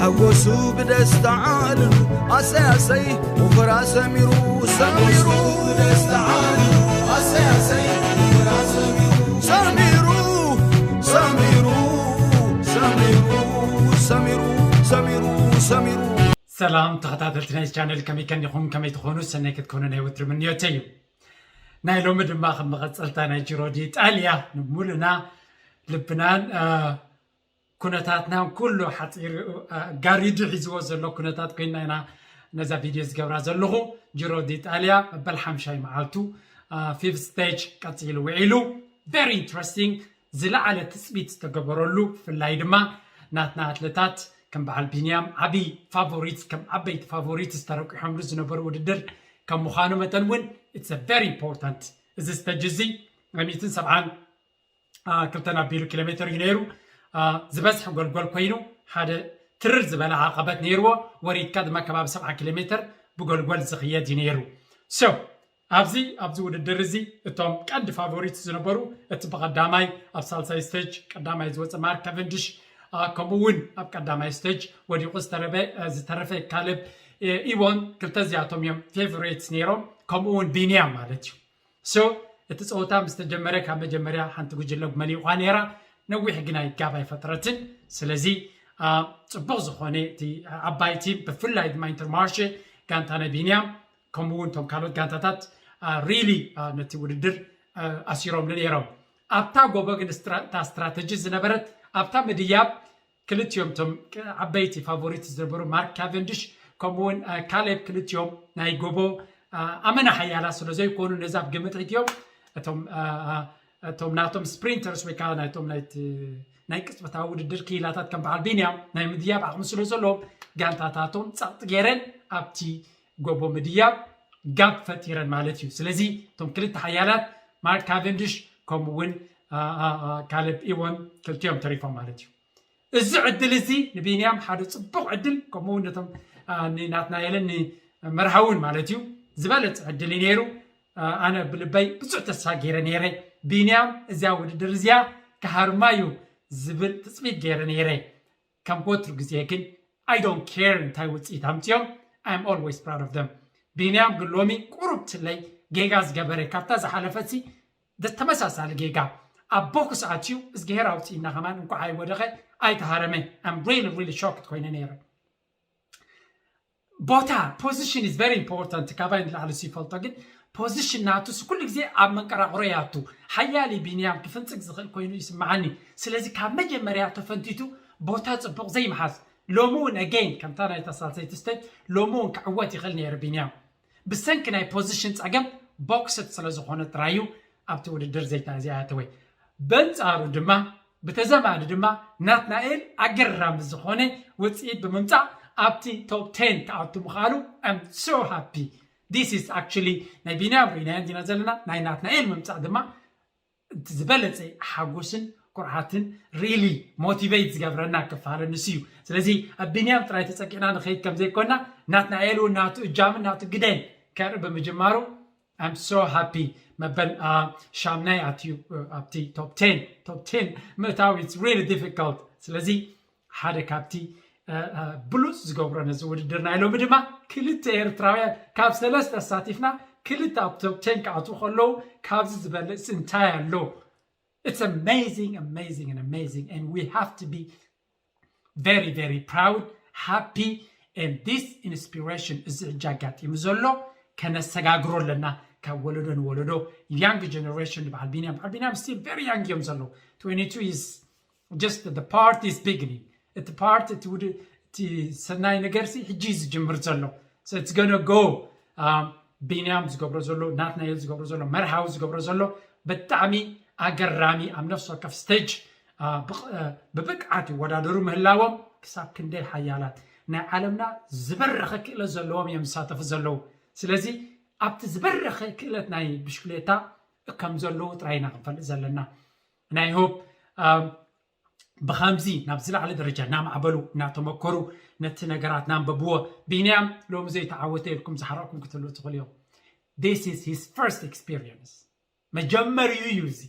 ሓጎሱ ብደስታ ዓልሉ ኣሰይ ኣሰይ፣ ወፈራ ሰሚሩ ሰሚሩ ብደስታ ዓልሉ ኣሰይ ኣሰይ፣ ወፈራ ሰሚሩ ሰሚሩ ሰሚሩ ሰሚሩ ሰሚሩ ሰሚሩ ሰሚሩ። ሰላም ተኸታተልቲ ናይ ቻነል፣ ከመይ ከኒኹም? ከመይ ትኾኑ? ሰናይ ክትኮኑ ናይ ወትሪ ምንዮተይ እዩ። ናይ ሎሚ ድማ ከም መቐጸልታ ናይ ጂሮ ዲ ኢጣልያ ንሙሉና ልብናን ኩነታትናን ኩሉ ሓፂር ጋሪዱ ሒዝዎ ዘሎ ኩነታት ኮይና ኢና ነዛ ቪድዮ ዝገብራ ዘለኹ። ጂሮ ዲ ኢጣልያ መበል ሓምሻይ መዓልቱ ፊፍት ስቴጅ ቀፂሉ ውዒሉ። Very interesting። ዝለዓለ ትፅቢት ዝተገበረሉ፣ ብፍላይ ድማ ናትና ኣትለታት ከም በዓል ቢንያም ዓብይ ፋቮሪት፣ ከም ዓበይቲ ፋቮሪት ዝተረቂሖምሉ ዝነበሩ ውድድር ከም ምዃኑ መጠን እውን it's very important። እዚ ስተጅ እዚ ሚእትን ሰብዓን ክልተን ኣቢሉ ኪሎ ሜትር እዩ ነይሩ። ዝበዝሕ ጎልጎል ኮይኑ ሓደ ትርር ዝበለ ዓቐበት ነይርዎ። ወሪድካ ድማ ከባቢ ሰብዓ ኪሎ ሜትር ብጎልጎል ዝኽየድ እዩ ነይሩ። So ኣብዚ ኣብዚ ውድድር እዚ እቶም ቀንዲ ፋቮሪት ዝነበሩ፣ እቲ ብቐዳማይ ኣብ ሳልሳይ ስቴጅ ቀዳማይ ዝወፀ ማርክ ካቨንዲሽ፣ ከምኡ እውን ኣብ ቀዳማይ ስቴጅ ወዲቑ ዝተረፈ ካልብ ኢቦን፣ ክልተ እዚኣቶም እዮም ፌቨሬትስ ነይሮም፣ ከምኡ እውን ቢንያም ማለት እዩ። So እቲ ፀወታ ምስ ተጀመረ ካብ መጀመርያ ሓንቲ ጉጅለ መሊቋ ነይራ፣ ነዊሕ ግናይ ጋብ ኣይፈጥረትን። ስለዚ ፅቡቕ ዝኾነ እቲ ዓባይ ቲም፣ ብፍላይ ድማ ኢንተርማርሼ ጋንታ ናይ ቢንያም ከምኡ እውን እቶም ካልኦት ጋንታታት ሪሊ ነቲ ውድድር ኣሲሮምሉ ነይሮም። ኣብታ ጎቦ ግን እታ ስትራተጂ ዝነበረት ኣብታ ምድያብ ክልቲኦም እቶም ዓበይቲ ፋቮሪት ዝነበሩ ማርክ ካቨንዲሽ ከምኡውን ካሌብ ክልቲኦም ናይ ጎቦ ኣመና ሓያላት ስለ ዘይኮኑ ነዚ ኣብ ግምት ኣእትዮም እቶም እቶም ናቶም ስፕሪንተርስ ወይ ከዓ ናይቶም ናይ ቅፅበታዊ ውድድር ክኢላታት ከም በዓል ቢንያም ናይ ምድያብ ዓቕሚ ስለ ዘለዎም ጋንታታቶም ፀቕጢ ገይረን ኣብቲ ጎቦ ምድያብ ጋብ ፈጢረን ማለት እዩ። ስለዚ እቶም ክልተ ሓያላት ማርክ ካቨንዲሽ ከምኡ እውን ካሌብ ኢቦን ክልቲኦም ተሪፎም ማለት እዩ። እዚ ዕድል እዚ ንቢንያም ሓደ ፅቡቕ ዕድል፣ ከምኡ እውን ነቶም ንናትናኤልን ንመርሃውን ማለት እዩ ዝበለፅ ዕድል እዩ ነይሩ። ኣነ ብልበይ ብዙሕ ተስፋ ገይረ ነይረ፣ ቢንያም እዚኣ ውድድር እዚኣ ክሃርማ እዩ ዝብል ትፅቢት ገይረ ነይረ። ከም ወትሩ ግዜ ግን I don't care እንታይ ውፅኢት ኣምፅኦም፣ I'm always proud of them። ቢንያም ግን ሎሚ ቁሩብ ትለይ ጌጋ ዝገበረ ካብታ ዝሓለፈት ሲ ተመሳሳሊ ጌጋ ኣብ ቦክስ ኣትዩ እዝግሄር ኣውፅእና ከማን እንኳዕ ኣይወደቐ ኣይተሃረመ። I'm really really shocked ኮይነ ነይረ። ቦታ position is very important። ካባይ ንላዕሊ ይፈልጦ ግን position ናቱ ኩሉ ግዜ ኣብ መንቀራቕሮ ያቱ ሓያሊ ቢንያም ክፍንፅግ ዝኽእል ኮይኑ ይስምዓኒ። ስለዚ ካብ መጀመርያ ተፈንቲቱ ቦታ ፅቡቕ ዘይምሓዝ ሎሚ እውን again ከምታ ናይታ ሳልሰይቲ ስቴጅ ሎሚ እውን ክዕወት ይኽእል ነይሩ ቢንያም። ብሰንኪ ናይ position ፀገም ቦክስድ ስለ ዝኾነ ጥራይ እዩ ኣብቲ ውድድር ዘይተኣዝያ ያተወ። በንፃሩ ድማ ብተዘማዲ ድማ ናትናኤል ኣገራሚ ዝኾነ ውፅኢት ብምምፃእ ኣብቲ top ten ክኣቱ ምኽኣሉ I'm so happy። This is actually ናይ ቢንያም ርኢናዮ እንዲና ዘለና፣ ናይ ናትናኤል ምምፃእ ድማ እቲ ዝበለፀ ሓጎስን ኩርዓትን really motivate ዝገብረና ክፋለ ንሱ እዩ። ስለዚ ኣብ ቢንያም ጥራይ ተፀጊዕና ንኸይድ ከም ዘይኮና ናትናኤል እውን ናቱ እጃምን ናቱ ግደን ከርኢ ብምጅማሩ I'm so happy። መበል ሻምናይ ኣትዩ ኣብቲ top ten top ten ምእታው it's really difficult። ስለዚ ሓደ ካብቲ ብሉፅ ዝገብሮ ነዚ ውድድር ናይ ሎሚ ድማ ክልተ ኤርትራውያን ካብ ሰለስተ ኣሳቲፍና ክልተ ኣብ top ten ክኣትዉ ከለዉ ካብዚ ዝበልፅ እንታይ ኣሎ? It's amazing, amazing and amazing and we have to be very very proud, happy and this inspiration እዚ ሕጂ ኣጋጢሙ ዘሎ ከነሰጋግሮ ኣለና። ካብ ወለዶ ንወለዶ young generation ንበዓል ቢንያም በዓል ቢንያም still very young እዮም ዘለዉ። Twenty two is just the part is beginning። እቲ part እቲ ውድ እቲ ሰናይ ነገር ሲ ሕጂ እዩ ዝጅምር ዘሎ። So it's gonna go ቢንያም ዝገብሮ ዘሎ ናትናኤል ዝገብሮ ዘሎ መርሃዊ ዝገብሮ ዘሎ ብጣዕሚ ኣገራሚ ኣብ ነፍሲ ወከፍ ስቴጅ ብብቅዓት ይወዳደሩ ምህላዎም ክሳብ ክንደይ ሓያላት ናይ ዓለምና ዝበረኸ ክእለት ዘለዎም እዮም ዝሳተፉ ዘለዉ። ስለዚ ኣብቲ ዝበረኸ ክእለት ናይ ብሽክሌታ ከም ዘለዉ ጥራይ ኢና ክንፈልጥ ዘለና። ናይ ሆፕ ብከምዚ ናብ ዝለዓለ ደረጃ እናማዕበሉ እናተመከሩ ነቲ ነገራት እናንበብዎ። ቢንያም ሎሚ ዘይተዓወተ ኢልኩም ዝሓረቕኩም ክትህልው ትኽእሉ እዮም። This is his first experience። መጀመሪኡ እዩ እዚ።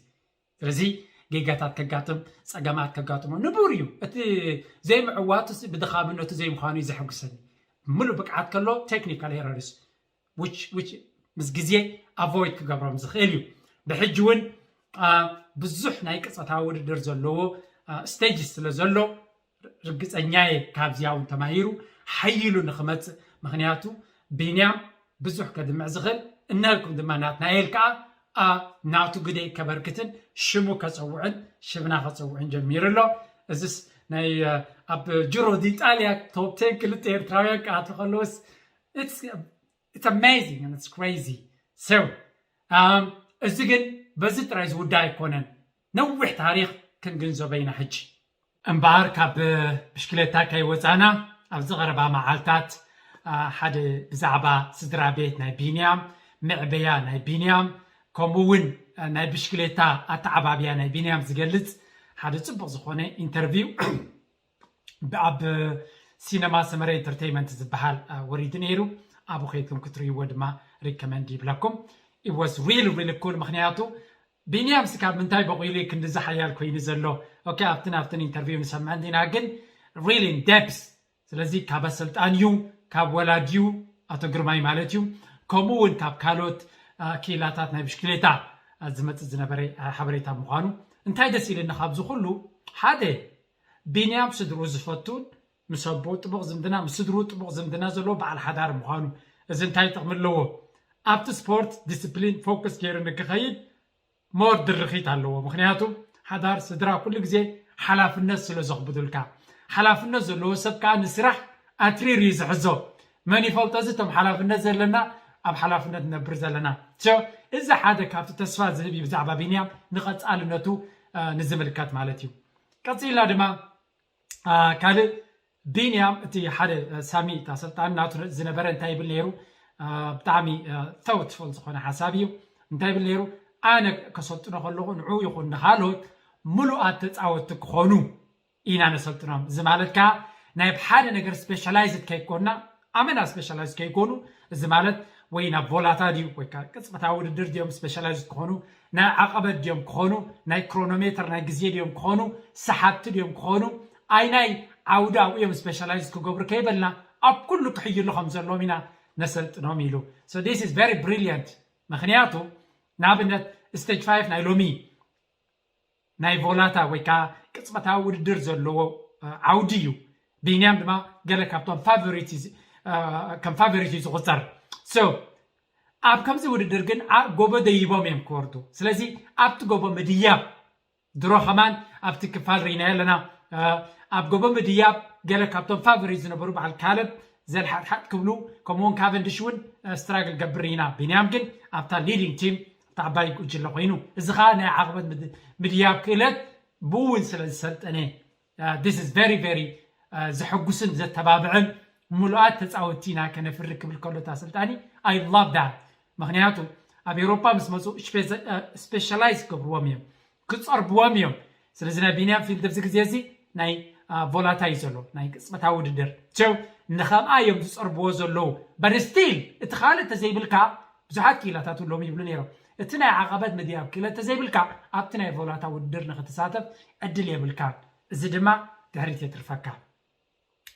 ስለዚ ጌጋታት ከጋጥም፣ ጸገማት ከጋጥሞ ንቡር እዩ። እቲ ዘይምዕዋቱስ ብድኻምነቱ ዘይምዃኑ እዩ ዘሐጉሰኒ። ምሉእ ብቅዓት ከሎ ቴክኒካል ኤረርስ ምስ ግዜ ኣቮይድ ክገብሮም ዝኽእል እዩ። ብሕጂ እውን ብዙሕ ናይ ቅጸታዊ ውድድር ዘለዎ ስቴጅ ስለ ዘሎ ርግጸኛ እየ ካብዚኣ እውን ተማሂሩ ሓይሉ ንኽመጽእ። ምኽንያቱ ቢንያም ብዙሕ ከድምዕ ዝኽእል እነልኩም ድማ ናትናኤል ከዓ ናቱ ግደ ከበርክትን ሽሙ ከፀውዕን ሽምና ከፀውዕን ጀሚሩ ኣሎ። እዚስ ናይ ኣብ ጅሮ ዲጣልያ ቶፕ ቴን ክልተ ኤርትራውያን ክኣትዉ ከለውስ it's amazing and it's crazy። So እዚ ግን በዚ ጥራይ ዝውዳ ኣይኮነን። ነዊሕ ታሪኽ ክንግንዘቦ ኢና ሕጂ። እምበኣር ካብ ብሽክሌታ ከይወፃና ኣብዚ ቀረባ መዓልታት ሓደ ብዛዕባ ስድራ ቤት ናይ ቢንያም፣ መዕበያ ናይ ቢንያም፣ ከምኡ እውን ናይ ብሽክሌታ ኣተዓባብያ ናይ ቢንያም ዝገልፅ ሓደ ፅቡቕ ዝኾነ ኢንተርቪው ኣብ ሲነማ ሰመረ ኢንተርቴይመንት ዝበሃል ወሪዱ ነይሩ። ኣብኡ ከይድኩም ክትርእይዎ ድማ ሪከመንድ ይብለኩም። It was really really cool። ምክንያቱ ቢንያም ስካብ ምንታይ በቂሉ ክንድዚ ሓያል ኮይኑ ዘሎ? ኦኬ ኣብትን ኣብትን ኢንተርቪው ንሰምዐ እንዲና ግን really in depth። ስለዚ ካብ ኣሰልጣኒዩ ካብ ወላዲዩ ኣቶ ግርማይ ማለት እዩ፣ ከምኡ እውን ካብ ካልኦት ክኢላታት ናይ ብሽክሌታ ዝመፅእ ዝነበረ ሓበሬታ ምዃኑ። እንታይ ደስ ኢልኒ ካብዚ ኩሉ ሓደ ቢንያም ስድሩ ዝፈቱን ምስ ኣቦ ጥቡቕ ዝምድና ምስ ስድሩ ጥቡቕ ዝምድና ዘለዎ በዓል ሓዳር ምዃኑ። እዚ እንታይ ጥቕሚ ኣለዎ? ኣብቲ ስፖርት ዲስፕሊን ፎከስ ገይሩ ንክኸይድ ሞር ድርኺት ኣለዎ። ምክንያቱ ሓዳር ስድራ ኩሉ ግዜ ሓላፍነት ስለ ዘኽብዱልካ፣ ሓላፍነት ዘለዎ ሰብ ከዓ ንስራሕ ኣትሪር እዩ ዝሕዞ። መን ይፈልጦ እዚ እቶም ሓላፍነት ዘለና ኣብ ሓላፍነት ንነብር ዘለና። So እዚ ሓደ ካብቲ ተስፋ ዝህብ እዩ ብዛዕባ ቢንያም ንቐፃልነቱ ንዝምልከት ማለት እዩ። ቀፂልና ድማ ካልእ ቢንያም እቲ ሓደ ሳሚ ኣሰልጣኒ ናቱ ዝነበረ እንታይ ይብል ነይሩ? ብጣዕሚ ተውትፎል ዝኾነ ሓሳብ እዩ። እንታይ ይብል ነይሩ? ኣነ ከሰልጥኖ ከለኹ ንዑ ይኹን ንካልኦት ምሉኣት ተፃወትቲ ክኾኑ ኢና ነሰልጥኖም። እዚ ማለት ከዓ ናይ ሓደ ነገር ስፔሻላይዝድ ከይኮንና ኣመና ስፔሻላይዝ ከይኮኑ፣ እዚ ማለት ወይ ናብ ቮላታ ድዩ ወይ ከዓ ቅፅበታዊ ውድድር ድዮም ስፔሻላይዝድ ክኾኑ፣ ናይ ዓቐበት ድዮም ክኾኑ፣ ናይ ክሮኖሜተር ናይ ግዜ ድዮም ክኾኑ፣ ሰሓብቲ ድዮም ክኾኑ፣ ኣይናይ ዓውዲ ኣብኡ እዮም ስፔሻላይዝ ክገብሩ ከይበልና ኣብ ኩሉ ክሕይሉ ከም ዘለዎም ኢና ነሰልጥኖም ኢሉ። So this is very brilliant። ምክንያቱ ንኣብነት ስቴጅ ፋይቭ ናይ ሎሚ ናይ ቮላታ ወይ ከዓ ቅፅበታዊ ውድድር ዘለዎ ዓውዲ እዩ። ቢንያም ድማ ገለ ካብቶም ፋቨሪት ከም ፋቨሪት እዩ ዝቁፀር። So ኣብ ከምዚ ውድድር ግን ጎቦ ደይቦም እዮም ክወርዱ። ስለዚ ኣብቲ ጎቦ ምድያብ ድሮ ከማን ኣብቲ ክፋል ርኢናዮ ኣለና። ኣብ ጎቦ ምድያብ ገለ ካብቶም ፋቨሪት ዝነበሩ በዓል ካለብ ዘልሓጥሓጥ ክብሉ፣ ከምኡውን ካቨንድሽ እውን ስትራግል ገብር ኢና። ቢንያም ግን ኣብታ ሊዲንግ ቲም ኣብታ ዓባይ ጉጅለ ኮይኑ፣ እዚ ከዓ ናይ ዓቕበት ምድያብ ክእለት ብኡ እውን ስለ ዝሰልጠነ this is very very ዘሐጉስን ዘተባብዕን ምሉኣት ተፃወትቲ ኢና ከነፍሪ ክብል ከሎ እቲ ኣሰልጣኒ I love that። ምክንያቱ ኣብ ኤውሮፓ ምስ መፁ ስፔሻላይዝ ክገብርዎም እዮም፣ ክፀርብዎም እዮም። ስለዚ ናይ ቢንያም ፊልድ ኣብዚ ግዜ እዚ ናይ ቮላታ እዩ ዘሎ ናይ ቅፅበታዊ ውድድር ቸው ንከምኣ እዮም ዝፀርብዎ ዘለዉ። But still እቲ ካልእ ተዘይብልካ ብዙሓት ክኢላታት ኣለዎም ይብሉ ነይሮም። እቲ ናይ ዓቐበት ምድያብ ክእለት ተዘይብልካ ኣብቲ ናይ ቮላታ ውድድር ንክትሳተፍ ዕድል የብልካን። እዚ ድማ ድሕሪት የትርፈካ።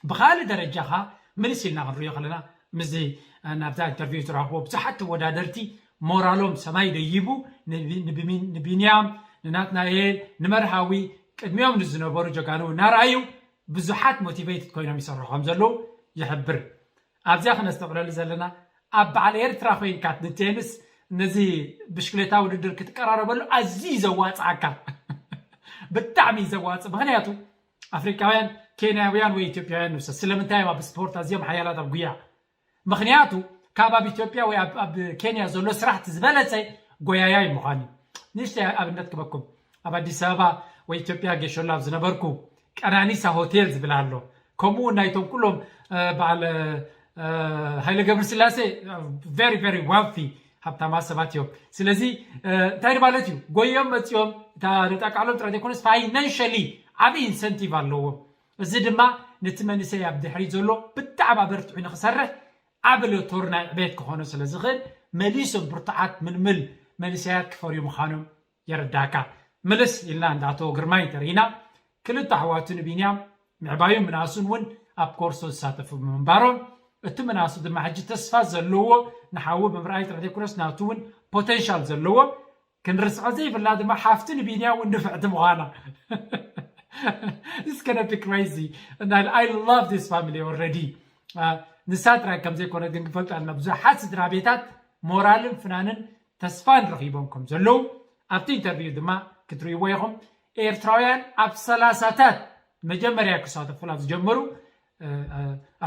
ብካልእ ደረጃ ኸዓ ምልስ ኢልና ክንሪኦ ከለና ምስዚ ናብዛ ኢንተርቪው ዝረኸብዎ ብዙሓት ተወዳደርቲ ሞራሎም ሰማይ ደይቡ ንቢንያም ንናትናኤል ንመርሃዊ ቅድሚኦም ንዝነበሩ ጀጋኑ እናረኣዩ ብዙሓት ሞቲቬትድ ኮይኖም ይሰርሑ ከም ዘለዉ ይሕብር። ኣብዚኣ ክነስተውዕለሉ ዘለና ኣብ በዓል ኤርትራ ኮይንካ ንቴንስ ነዚ ብሽክሌታ ውድድር ክትቀራረበሉ ኣዝዩ ዘዋፅኣካ ብጣዕሚ ዘዋፅእ ምክንያቱ ኣፍሪካውያን ኬንያውያን ወይ ኢትዮጵያውያን ንውሰድ ስለምንታይ እዮም ኣብ ስፖርት ኣዝዮም ሓያላት ኣብ ጉያ ምክንያቱ ካብ ኣብ ኢትዮጵያ ወይ ኣብ ኬንያ ዘሎ ስራሕቲ ዝበለፀ ጎያያይ ምዃን እዩ። ንእሽተይ ኣብነት ክበኩም ኣብ ኣዲስ ኣበባ ወይ ኢትዮጵያ ጌሾላ ኣብ ዝነበርኩ ቀናኒሳ ሆቴል ዝብል ኣሎ ከምኡ እውን ናይቶም ኩሎም በዓል ሃይለ ገብረስላሴ very very wealthy ሃብታማ ሰባት እዮም። ስለዚ እንታይ ማለት እዩ ጎዮም መፅኦም እታ ነጣቃዕሎም ጥራይ ዘይኮነስ ፋይናንሻሊ ዓብዪ ኢንሰንቲቭ ኣለዎም። እዚ ድማ ነቲ መንእሰይ ኣብ ድሕሪት ዘሎ ብጣዕሚ ኣበርትዑ ንክሰርሕ ዓቢ ሎቶር ናይ ዕቤት ክኾኖ ስለ ዝኽእል መሊሶም ብርቱዓት ምልምል መንእሰያት ክፈርዩ ምዃኖም የረዳእካ። ምልስ ኢልና እንዳ ኣቶ ግርማይ እንተርኢና፣ ክልተ ኣሕዋቱ ንቢንያም ምዕባዩን ምንኣሱን እውን ኣብ ኮርሶ ዝሳተፉ ብምንባሮም፣ እቲ ምንኣሱ ድማ ሕጂ ተስፋ ዘለዎ፣ ንሓዉ ብምርኣይ ጥራሕ ዘይኮነስ ናቱ እውን ፖቴንሻል ዘለዎ፣ ክንርስዖ ዘይብልና ድማ ሓፍቱ ንቢንያም እውን ንፍዕቲ ምዃና። It's gonna be crazy. And I, I love this family already. ንሳ ጥራይ ከም ዘይኮነት ግን ክፈልጡ ኣለና። ብዙሓት ስድራ ቤታት ሞራልን ፍናንን ተስፋን ረኺቦም ከም ዘለዉ ኣብቲ ኢንተርቪው ድማ ክትርእይዎ ኢኹም። ኤርትራውያን ኣብ ሰላሳታት መጀመርያ ክሳተፉ ናብ ዝጀመሩ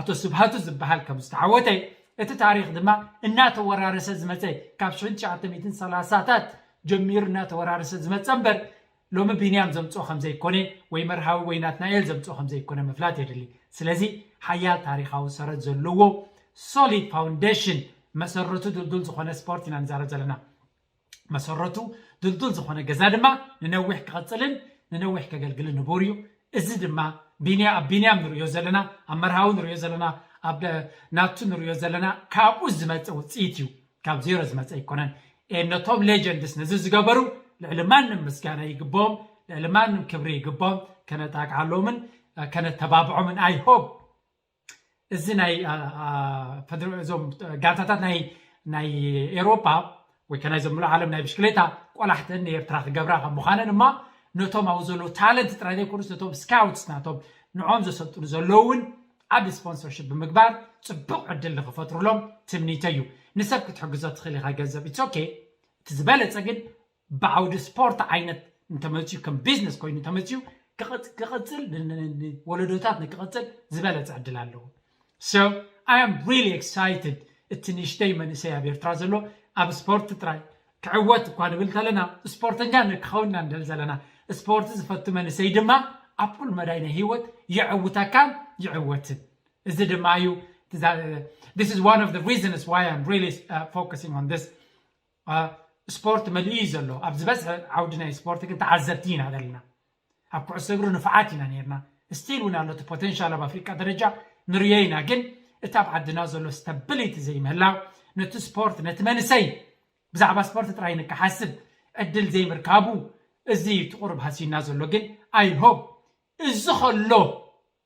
ኣቶ ስብሃቱ ዝበሃል ከም ዝተዓወተ፣ እቲ ታሪኽ ድማ እናተወራረሰ ዝመፀ፣ ካብ ሽሕን ትሽዓተ ሚእትን ሰላሳታት ጀሚሩ እናተወራረሰ ዝመፀ እምበር ሎሚ ቢንያም ዘምፅኦ ከም ዘይኮነ ወይ መርሃዊ ወይ ናትናኤል ዘምፅኦ ከም ዘይኮነ ምፍላጥ የድሊ። ስለዚ ሓያል ታሪኻዊ ሰረት ዘለዎ ሶሊድ ፋውንዴሽን፣ መሰረቱ ድልዱል ዝኾነ ስፖርት ኢና ንዛረብ ዘለና። መሰረቱ ድልዱል ዝኾነ ገዛ ድማ ንነዊሕ ክቐፅልን ንነዊሕ ከገልግልን ንቡር እዩ። እዚ ድማ ቢንያ ኣብ ቢንያም ንርእዮ ዘለና፣ ኣብ መርሃዊ ንርእዮ ዘለና፣ ኣብ ናቱ ንርእዮ ዘለና ካብኡ ዝመፀ ውፅኢት እዩ። ካብ ዜሮ ዝመፀ ኣይኮነን። ነቶም ሌጀንድስ ነዚ ዝገበሩ ልዕሊ ማንም ምስጋና ይግብኦም፣ ልዕሊ ማንም ክብሪ ይግብኦም። ከነጣቅዓሎምን ከነተባብዖምን ኣይሆብ እዚ ናይ እዞም ጋንታታት ናይ ናይ ኤሮፓ ወይ ከናይ ዘምሎ ዓለም ናይ ብሽክሌታ ቆላሕተን ንኤርትራ ክገብራ ካብ ምዃነን እማ ነቶም ኣብኡ ዘለዉ ታለንት ጥራይ ዘይኮኑስ ነቶም ስካውትስ ናቶም ንዖም ዘሰልጥኑ ዘለዉ እውን ኣብ ስፖንሰርሽፕ ብምግባር ፅቡቕ ዕድል ንክፈጥሩሎም ትምኒተ እዩ። ንሰብ ክትሕግዞ ትኽእል ኢኻ ገንዘብ ኢትስ ኦኬ። እቲ ዝበለፀ ግን ብዓውዲ ስፖርት ዓይነት እንተመፅዩ ከም ቢዝነስ ኮይኑ እንተመፅዩ ክቐፅል ንወለዶታት ንክቐፅል ዝበለፀ ዕድል ኣለዎ። So I am really excited። እቲ ንእሽተይ መንእሰይ ኣብ ኤርትራ ዘሎ ኣብ ስፖርት ጥራይ ክዕወት እኳ ንብል እንተለና ስፖርተኛ ንክኸውን ኢና ንደል ዘለና። ስፖርት ዝፈቱ መንእሰይ ድማ ኣብ ኩሉ መዳይ ናይ ህይወት ይዕውተካን ይዕወትን። እዚ ድማ እዩ this is one of the reasons why I'm really uh, focusing on this. ስፖርት መሊኡ እዩ ዘሎ። ኣብ ዝበዝሐ ዓውዲ ናይ ስፖርት ግን ተዓዘብቲ ኢና ዘለና። ኣብ ኩዕሶ እግሪ ንፉዓት ኢና ነርና። ስቲል እውን ኣሎ እቲ ፖቴንሻል ኣብ ኣፍሪቃ ደረጃ ንርዮ ኢና። ግን እቲ ኣብ ዓድና ዘሎ ስታቢሊቲ ዘይምህላው ነቲ ስፖርት ነቲ መንእሰይ ብዛዕባ ስፖርት ጥራይ ንክሓስብ ዕድል ዘይምርካቡ እዚ እዩ እቲ ቁሩብ ሃሲና ዘሎ። ግን I hope እዚ ከሎ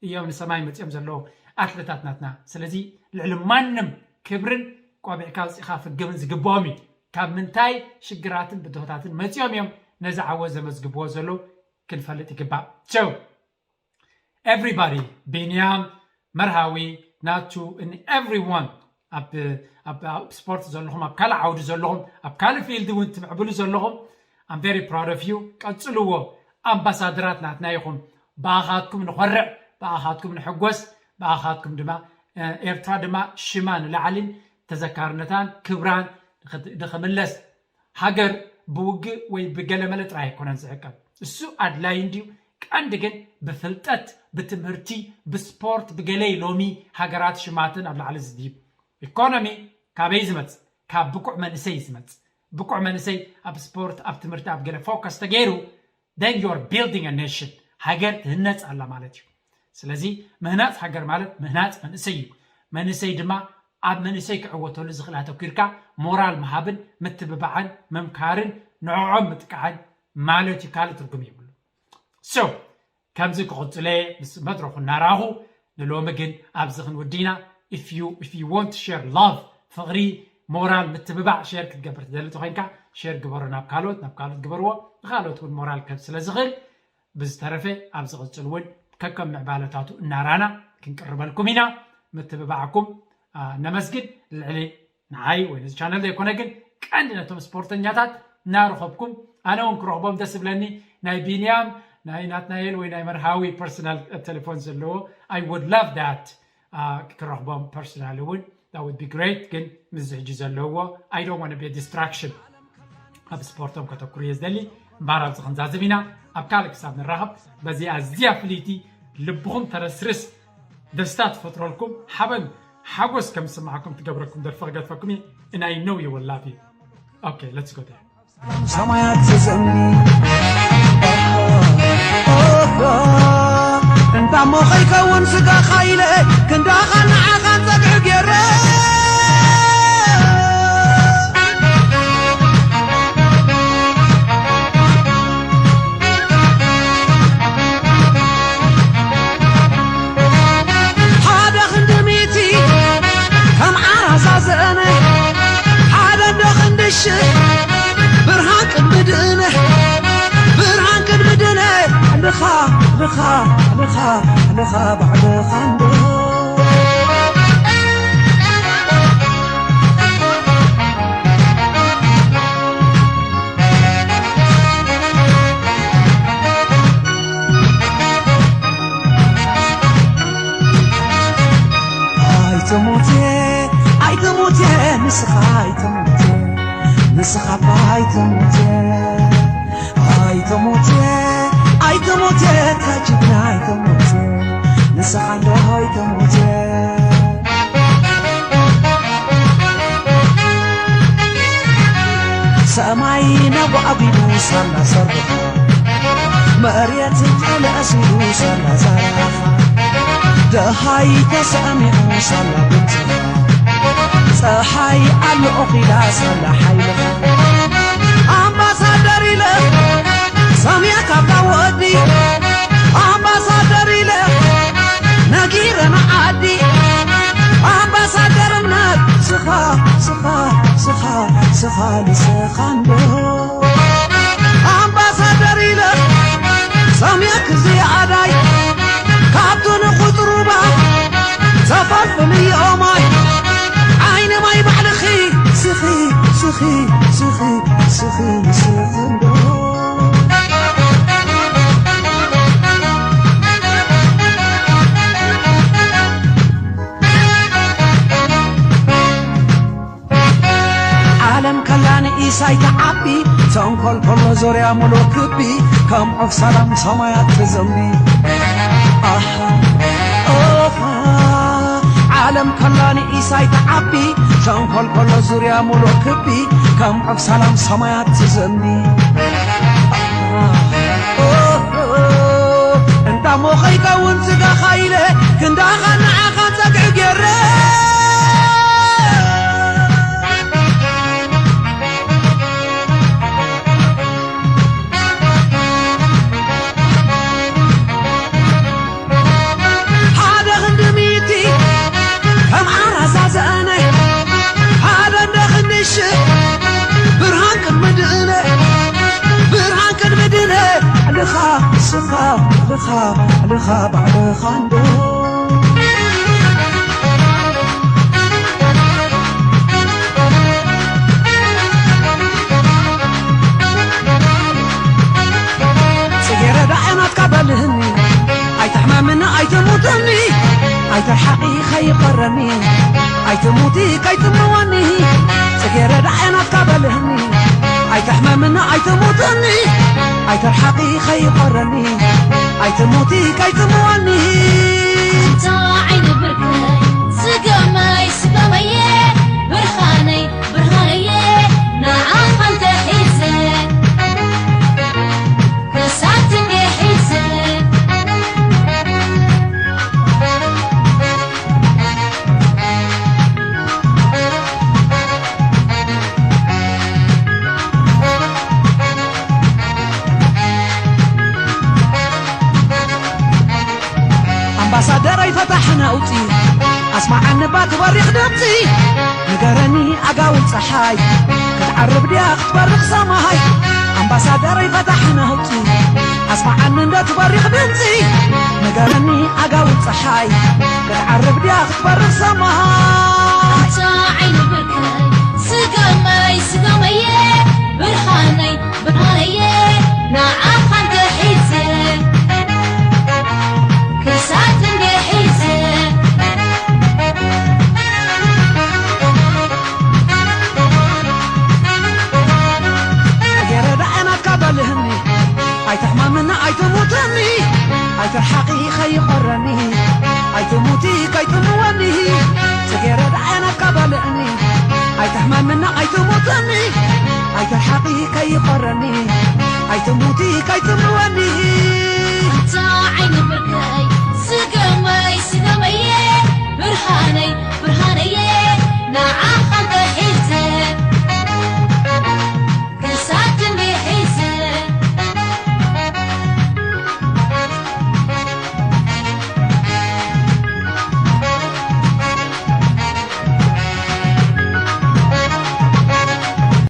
እዮም ንሰማይ መፅኦም ዘለዉ ኣትለታት ናትና። ስለዚ ልዕሊ ማንም ክብርን ቆቢዕካ ኣውፂእካ ፍግምን ዝግብኦም እዩ። ካብ ምንታይ ሽግራትን ብድሆታትን መፅኦም እዮም ነዚ ዓወት ዘመዝግብዎ ዘለዉ ክንፈልጥ ይግባእ። So everybody ቢንያም መርሃዊ ናቱ and everyone ኣብ ኣብ ስፖርት ዘለኹም ኣብ ካልእ ዓውዲ ዘለኹም ኣብ ካልእ ፊልድ እውን ትምዕብሉ ዘለኹም I'm very proud of you። ቀፅልዎ። ኣምባሳደራት ናትና ኢኹም። ብኣኻትኩም ንኾርዕ፣ ብኣኻትኩም ንሕጎስ፣ ብኣኻትኩም ድማ ኤርትራ ድማ ሽማ ንላዕልን ተዘካርነታን ክብራን ንኽምለስ። ሃገር ብውግእ ወይ ብገለመለ ጥራይ ኣይኮነን ዝዕቀብ። እሱ ኣድላይ እንድዩ። ቀንዲ ግን ብፍልጠት ብትምህርቲ ብስፖርት ብገለይ ሎሚ ሃገራት ሽማትን ኣብ ላዕሊ ዝድይብ ኢኮኖሚ ካበይ ዝመጽእ? ካብ ብቁዕ መንእሰይ ዝመጽእ። ብቁዕ መንእሰይ ኣብ ስፖርት ኣብ ትምህርቲ ኣብ ገለ ፎከስ ተገይሩ then you're building a nation ሃገር ትህነጽ ኣላ ማለት እዩ። ስለዚ ምህናጽ ሃገር ማለት ምህናጽ መንእሰይ እዩ። መንእሰይ ድማ ኣብ መንእሰይ ክዕወተሉ ዝኽእል ኣተኪርካ ሞራል ምሃብን ምትብባዕን ምምካርን ንዕዖም ምጥቃዕን ማለት እዩ። ካልእ ትርጉም የብሉ። So ከምዚ ክቕጽለ ምስ መድረኹ እናረኣኹ ንሎሚ ግን ኣብዚ ክንውዲ ኢና። If you if you want to share love ፍቕሪ ሞራል ምትብባዕ ሼር ክትገብር ትደሊ ተኮይንካ ሼር ግበሮ ናብ ካልኦት ናብ ካልኦት ግበርዎ። ንካልኦት እውን ሞራል ከብ ስለ ዝኽእል ብዝተረፈ ኣብ ዝቕጽል እውን ከከም ምዕባለታቱ እናራና ክንቅርበልኩም ኢና። ምትብባዕኩም ነመስግን። ልዕሊ ንዓይ ወይ ነዚ ቻነል ዘይኮነ ግን ቀንዲ ነቶም ስፖርተኛታት እናረኸብኩም ኣነ እውን ክረኽቦም ደስ ዝብለኒ ናይ ቢንያም ናይ ናትናኤል ወይ ናይ መርሃዊ ፐርሰናል ቴሌፎን ዘለዎ I would love that ክረኽቦም ፐርሰናል እውን that would be great። ግን ምስዚ ሕጂ ዘለዎ I don't want to be a distraction ኣብ ስፖርቶም ከተኩሩ እየ ዝደሊ። እምበኣር ኣብዚ ክንዛዝም ኢና። ኣብ ካልእ ክሳብ ንራኸብ በዚ ኣዝያ ፍልይቲ ልብኹም ተረስርስ ደስታ ትፈጥረልኩም ሓበን ሓጎስ ከም ዝስማዓኩም ትገብረኩም ደርፊ ክገድፈኩም እየ። And I know you will love you. Okay, let's go there. ሰማያት ትዘኒ እንታሞ ከይከውን ስጋኻ ኢለ ክንዳኻ ንዓኻ ጸግዒ ገይረ ልኻ ልኻ ልኻ ባዕልኻ እንዶ ኣይትሙት ኣይትሙት ንስኻ ኣይትሙት ንስኻ እባ ኣይትሙት ኣይትሙት ኣይትሙት ታጅግና ኣይትሙት ንስኻ እንዶ ኣይትሙት ሰማይ ነጓዕጒዱ ሳላ ሰርኻ መሬት ተለእሲሉ ሳላ ዛራኻ ደሃይ ተሰሚዑ ሳላ ብትኻ ፀሓይ ኣሎ ኦኺላ ሳላ ሓይልኻ ኣምባሳደር ኢለ ሰምየ ካብታ ወዲ ኣምባሳደር ኢለ ነጊረ ንዓዲ ኣምባሳደር እምነት ስኻ ስኻ ስኻ ስኻ ንስኻ እንዶ ኣምባሳደር ኢለ ሰምየክ ዝያኣዳይ ካብቱ ንቁፅሩባ ተፈልፍልዮ ማይ ዓይኒ ማይ ባዕልኺ ስኺ ስኺ ስኺ ስኺ ንስኺ እንዶ ዓለም ከላ ንኢሳ ኣይትዓቢ ተንኮል ከሎ ዙርያ ሙሉእ ክቢ ከም ዑፍ ሰላም ሰማያት ትዘንቢ ኣሃ ኦሃ ዓለም ከላ ንኢሳ ኣይትዓቢ ተንኮል ከሎ ዙርያ ሙሉእ ክቢ ከም ዑፍ ሰላም ሰማያት ትዘንቢ ኣሃ ኦሆ እንዳ ሞ ከይከውን ስጋኻ ኢለ ክንዳኻ ንዓኻ ጸግዒ ገይረ ሓደ ክንዲ ሚእቲ ከም ዓራሳ ዘእነ ሓደ እንደ ክንዲ ሽሕ ብርሃን ቅድሚ ድእነ ብርሃን ቅድሚ ድእነ ልኻ ስኻ ልኻ ልኻ ባዕልኻ እንዶ ጽጌረዳ እየ ናትካ በልህኒ ኣይትሕመምኒ ኣይትሙትኒ ኣይትርሓቒ ከይቐረኒ ኣይትሙቲ ከይትምወኒ ጽጌረዳ እየ ናትካ በልህኒ ኣይትሕመምኒ ኣይትሙትኒ ኣይትርሓቒ ከይቐረኒ ኣይትሙቲ ከይትምወኒ ዓይኒ ብርክይ ስገመይ ስገመየ ብርሃነይ ብርሃነየ ንዓኻ እንተ ሒዘ ክሳት እንደ ሒዘ ኣምባሳደረይ ፈታሒ ነውፂ ኣስማዓኒ ባ ትበሪኽ ድምፂ ንገረኒ ኣጋውል ፀሓይ ክትዓርብ ድያ ክትበርቕ ሰማይ ኣምባሳደረይ ፈታሒ ነውፂ ኣስማዓኒ እንዶ ትበሪኽ ድምፂ ንገረኒ ኣጋውል ፀሓይ ክትዓርብ ድያ ክትበርቕ ሰማይ ዓይኒ ብርክይ ስገመይ ስገመየ ብርሃነይ ብርሃነየ ንዓኻ እንተ ሒዘ ክሳት እንደ ሒዘ ገረዳ ናትካ በልህኒ ኣይትሕመምኒ ኣይትሙትኒ ኣይትርሓቒ ከይቐረኒ ኣይትሙቲ ከይትምወኒ ጽጌረዳ ናትካ በልህኒ ኣይትሕመምኒ ኣይትሙትኒ ኣይትርሓቒ ከይቐረኒ ኣይትሙቲ ከይትምወኒ እታ ዓይኒ ብርከይ